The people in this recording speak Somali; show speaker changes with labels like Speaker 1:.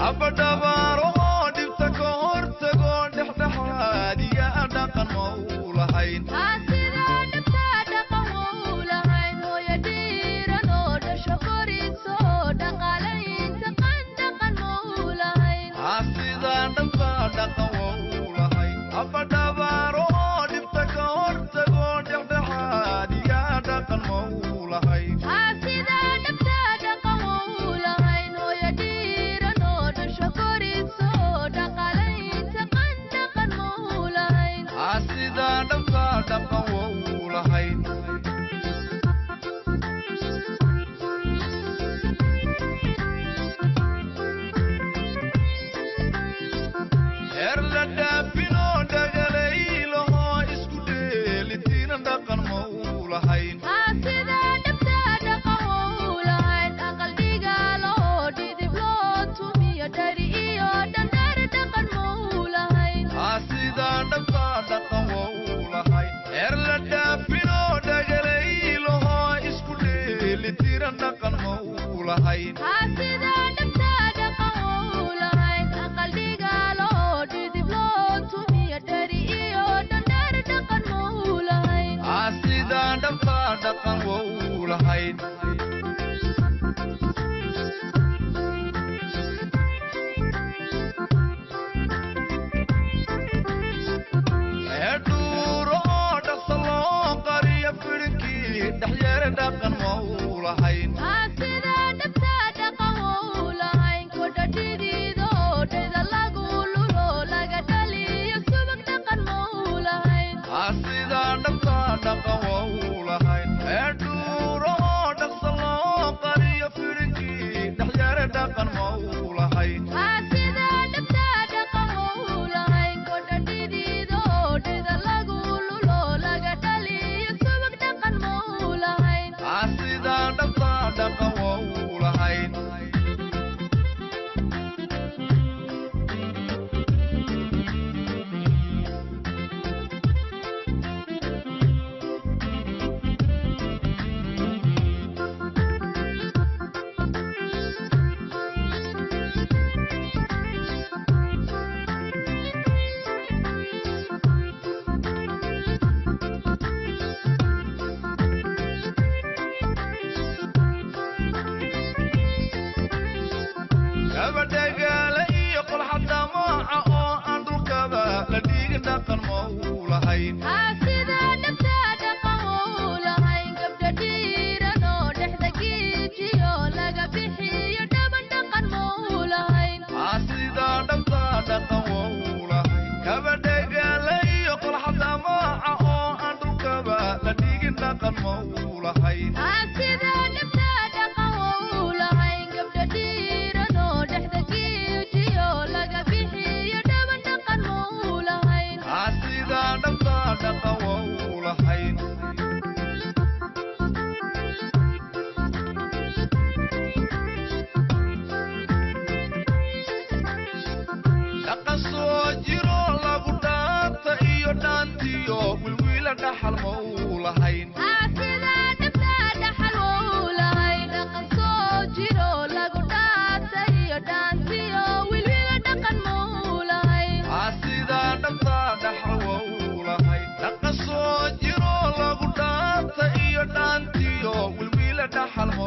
Speaker 1: Abadhabaarahoo dhibta ka hortagoo dhexdhexaadiya dhaqan ma uu lahayn. Sidaa dhabta dhaqan waa uu lahayn. Abadhabaarahoo dhibta ka hortagoo dhexdhexaadiya dhaqan ma uu lahayn. Sidaa dhabta dhaqan waa uu lahayn. Heer la dhaafinoo dhagalaylahoo isku dheelitiran dhaqan ma uu lahayn. Sidaa dhabta dhaqan waa uu lahayn. Heer la dhaafinoo dhagalaylahoo isku dheelitiran dhaqan ma uu lahayn. Sidaa dhabta dhaqan waa uu lahayn. Dhuuro oo dhaqsa loo qariyo fidhinkii dhexyeere dhaqan ma uu lahayn. Sidaa dhabta dhaqan waa uu lahayn. Dhuuro oo dhaqsa loo qariyo fidhinkii dhexyeere dhaqan ma uu lahayn. Sidaa dhabta dhaqan waa uu lahayn. Gabadhagaala iyo qolxadamaaca oo aan dhulkaba la dhigin dhaqan ma uu lahayn. Sidaa dhabta dhaqan waa uu lahayn. Gabadhagaala iyo qolxadamaaca oo aan dhulkaba la dhigin dhaqan ma uu lahayn. Sidaa dhabta dhaqan waa uu lahayn. Dhaqan soo jiro lagu dhaanta iyo dhaantiyo wilwiila dhaxal ma uu lahayn. Sidaa dhabta dhaxal waa uu lahayn. Dhaqan soo jiro lagu dhaanta iyo dhaantiyo wilwiila dhaxal ma